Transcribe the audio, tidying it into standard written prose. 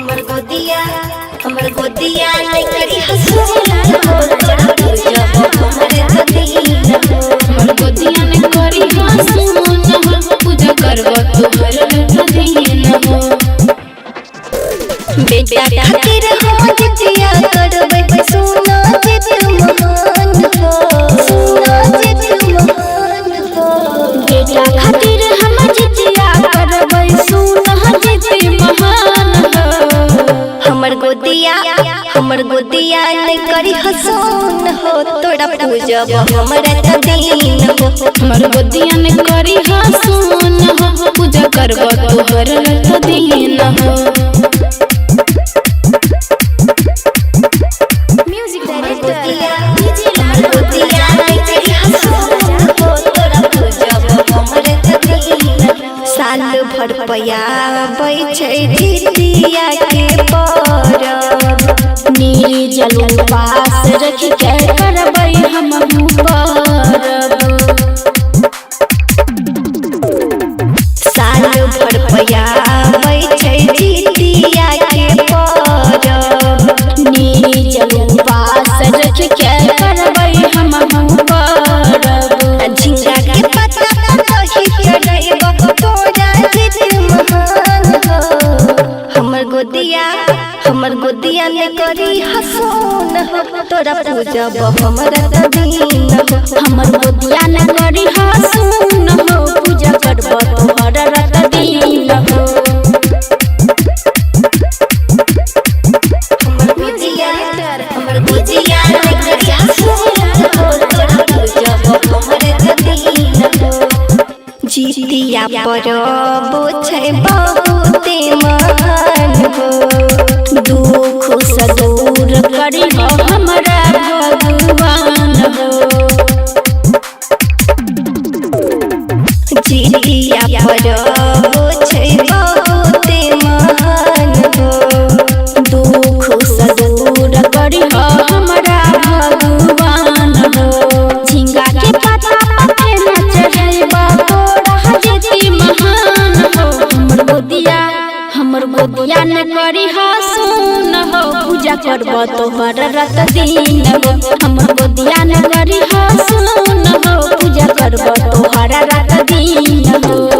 हमर गोदिया नहीं करी हसून हो तोरा पूजब हमर दीन हो। हमर गोदिया ने करी हसून हो पूजा करब तोहर दीन हो। बेटा खातिर हम जितिया करबै सुना जित महान हो, सुना जित महान हो। बेटा खातिर हम जितिया करबै सुना जित महान हो। हमर गोदिया नहीं करी हसून हो तोरा पूजब हमर दीन हो। हमर गोदिया ने करी हसून हो पूजा करब तोहर दीन हो। म्यूजिक डायरेक्टर हमर गोदिया नहीं करी हसून हो तोरा पूजब हमर दीन हो। साल भर पयाबै छै जितिया के परब, निर्जल उपास रख के करबै हम परब। साल भर पयाबै छै जितिया के परब, निर्जल उपास रख के करबै हम परब। झिंगा के पत्ता दही चढ़ैब तोरा जित महान हो। हमर गोदिया ने करी हसून हो तोरा पूजब हमर दीन हो। हमर गोदिया ने करी हसून हो पूजा करब तोहर दीन हो। हमर गोदिया ने करी हसून हो तोरा पूजब हमर दीन हो। जितिया परब छै बहुते महान हो, दुख से दूर करी हो हमरा भगवान हो। जितिया परब छै बहुते महान हो, दुख से दूर करी हो हमरा भगवान हो। झिंगा के पत्ता पे न चढ़ैब तोरा जिति महान हो। हमर गोदिया न करी हसून हो पूजा करब तोहर रत दिन हो। हमर गोदिया न करी हसून हो पूजा करब तोहर रत दिन हो।